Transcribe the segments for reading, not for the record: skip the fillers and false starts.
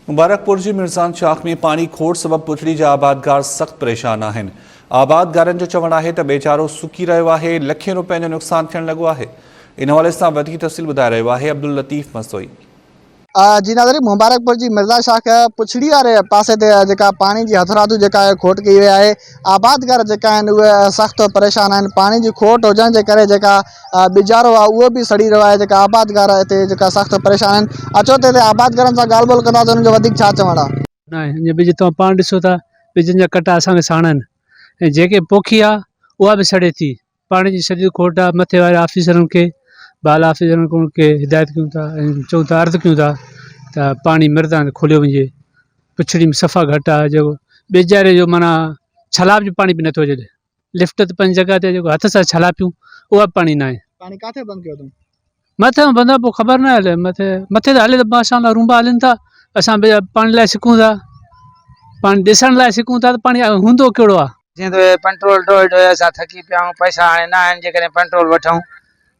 مبارڪپور جي مرزان شاخ ۾ پاڻي کوٽ سبب پڇڙي جا آبادگار سخت پريشان آهن. آبادگارن جو چوڻ آهي ته ٻيجارو سڪي رهيو آهي، لکين روپين جو نقصان ٿيڻ لڳو آهي. ان حوالي سان وڌيڪ تفصيل ٻڌائي رهيو آهي عبداللطيف مستوئي. جي ناظرين مبارڪپور جي مرزا شاخ پڇڙي واري پاسي تي جيڪا پاڻي جي هٿرادو جيڪا کوٽ ڪئي وئي آهي آبادگار جيڪا آهن اهي سخت پريشان آهن پاڻي جي کوٽ هجڻ جي ڪري جيڪا ٻجارو آهي اهو به سڙي رهيو آهي جيڪا آبادگار هتي جيڪا سخت پريشان آهن اچو ته هتي آبادگارن سان ڳالهه ٻولهه ڪنداسين انهن جو وڌيڪ ڇا چوڻ آهي. ناهي اڃا ٻج توهان پاڻ ڏسو ٿا ٻجن جا ڪٽا اسان کي ساڻا آهن ۽ جيڪي پوکي آهي اها به سڙي ٿي پاڻي جي شديد کوٽ آهي مٿي واري آفيسرن کي بالا آفيسرن کي هدايت ڪيون ٿا ۽ چئون ٿا عرض ڪيون ٿا ته پاڻي مردان کوليو وڃي پڇڙي ۾ صفا گهٽ آهي جيڪو ٻيجاري جو معنيٰ ڇلاب جو پاڻي به نٿو اچي لفٽ ته پنهنجي جڳهه تي جيڪو هٿ سان ڇلا پيون اها به پاڻي ناهي. پاڻي ڪاٿي بند ڪيو اٿئون؟ مٿي بند آهي پوء خبر ناهي هلي مٿي مٿي ته هلي ته ماشاء الله رونبا هلن ٿا اسان به پاڻي لاء سڪون ٿا پاڻي ڏسڻ لاء سڪون ٿا ته پاڻي هوندو ڪهڙو آهي. جيئن ته پيٽرول ڊوهي ڊوهي اسان ٿڪي پيا آهيون پئسا هاڻي نه آهن جيڪڏهن پيٽرول وٺون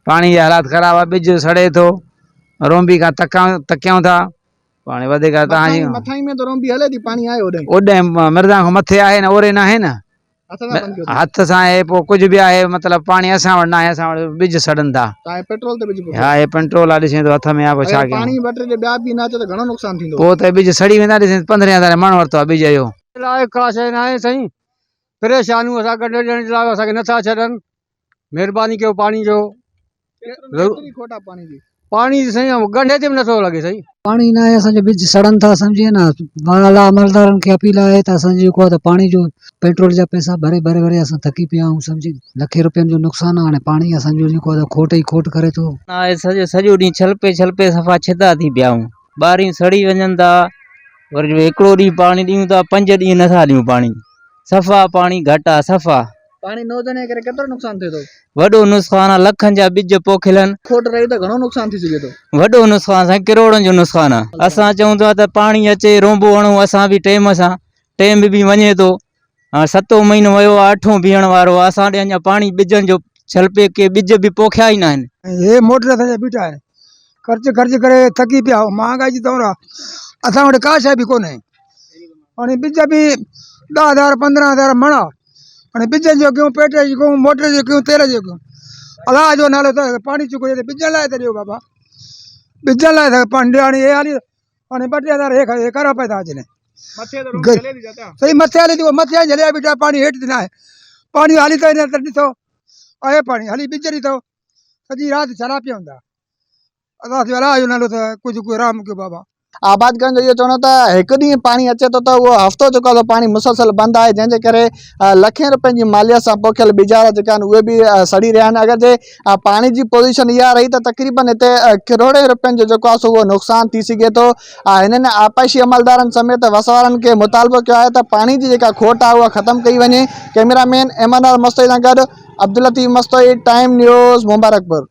پاڻي جا حالات خراب آهي ٻج سڙي ٿو رونبي کان تڪيون ٿا پاڻي وڌيڪ آهي تان جي مٿائين ۾ ته رونبي هلي ٿي پاڻي آهي اوڏانهن اوڏانهن مرزا کان مٿي آهي نه اوري ناهي نه هٿ سان آهي پوء ڪجهه به آهي مطلب پاڻي اسان وٽ ناهي اسان وٽ ٻج سڙن ٿا. تان پيٽرول تي ٻج پوکيو. ها هي پيٽرول آ ڏسين ٿو هٿ ۾ آ پوء ڇا ڪيون. پاڻي ٻه ٽي ڏينهن ٻيا به نه اچي ته گهڻو نقصان ٿيندو. پوء ته ٻج سڙي ويندا ڏسين پندرهين هزارين مڻ ورتو آ ٻج اهو. لاء ڪا شيء ناهي سائين پريشان آهيون اسان ڳنڍ ڏيڻ جي لاء اسان کي نٿا ڇڏن مهرباني ڪيو پاڻي جو پاڻي سائين ڳنڍي تي به نٿو لڳي سائين. پاڻي ناهي اسان جو ٻج سڙن ٿا سمجهي نه بالا عملدارن کي اپيل آهي ته اسان جو جيڪو آهي ته پاڻي جو پيٽرول جا پئسا ڀري ڀري ڀري اسان ٿڪي پيا آهيون سمجهي لکين روپين جو نقصان آهي هاڻي پاڻي اسان جو جيڪو آهي ته کوٽ ئي کوٽ ڪري ٿو. آهي سڄو سڄو ڏينهن ڇلپي ڇلپي صفا ڇتا ٿي پيا آهيون ٻاريون سڙي وڃن ٿا وري هڪڙو ڏينهن پاڻي ڏيون ٿا پنج ڏينهن نٿا ڏيون پاڻي صفا پاڻي گهٽ آ صفا. پاڻي نه هجڻ جي ڪري ڪيترو نقصان ٿئي ٿو؟ وڏو نقصان آ لکن جا ٻج پوکيل آهن. کوٽ رهي ته گهڻو نقصان ٿي سگهي ٿو. وڏو نقصان سائين ڪروڙن جو نقصان آ اسان چئون ٿا ته پاڻي اچي رونبو هڻون اسان به ٽيم سان ٽيم به وڃي ٿو هاڻ ستون مهينو ويو آ اٺون بيهڻ وارو آ اسان ڏي اڃا پاڻي ٻجن جو ڇلپي ڪي ٻج به پوکيا ئي ناهن. هي موٽر اسان جا بيٺا آهن خرچ خرچ ڪري ٿڪي پيا آهيون مهانگائي جي دور آ اسان وٽ ڪا شيء به ڪونهي هاڻي ٻج به ڏهه هزار پندرهن هزار مڻ آ هاڻي ٻجن جو ڪيون پيٽرول جو ڪيون موٽر جو ڪيون تيل جو ڪيون الله جو نالو اٿو پاڻي چڪو ڏي ٻجن لاء ته ڏيو بابا ٻجن لاء ته پاڻي ڏيو هاڻي هي هالي هاڻي ٻه ٽي هزار هي ڪرا پئي ٿا اچن صحيح مٿي هلي ٿي مٿي جهليا بيٺا پاڻي هيٺ نه آهي پاڻي هالي ته ڏسو آهي پاڻي هلي ٻج ڏٺو سڄي رات ڇلا پيا هوندا الله جو الله جو نالو ته ڪجهه ڪو رحم ڪيو بابا. آبادگارن جو اهو چوڻ هو ته هڪ ڏينهن پاڻي اچي ٿو ته اهو هفتو جيڪو آهي پاڻي مسلسل بند آهي جنهن جي ڪري لکين روپين جي ماليت سان پوکيل ٻيجارا جيڪا آهن اهي به سڙي رهيا آهن اگر جي پاڻي جي پوزيشن اها رهي ته تقريبن هتي ڪروڙين روپين جو جيڪو آهي سو اهو نقصان ٿي سگهي ٿو هنن آبپاشي عملدارن سميت وس وارن کي مطالبو ڪيو آهي ته پاڻي جي جيڪا کوٽ آهي اها ختم ڪئي وڃي ڪئميرا مين احمد نواز مستوئي سان گڏ عبداللطيف مستوئي ٽائيم نيوز مبارڪپور.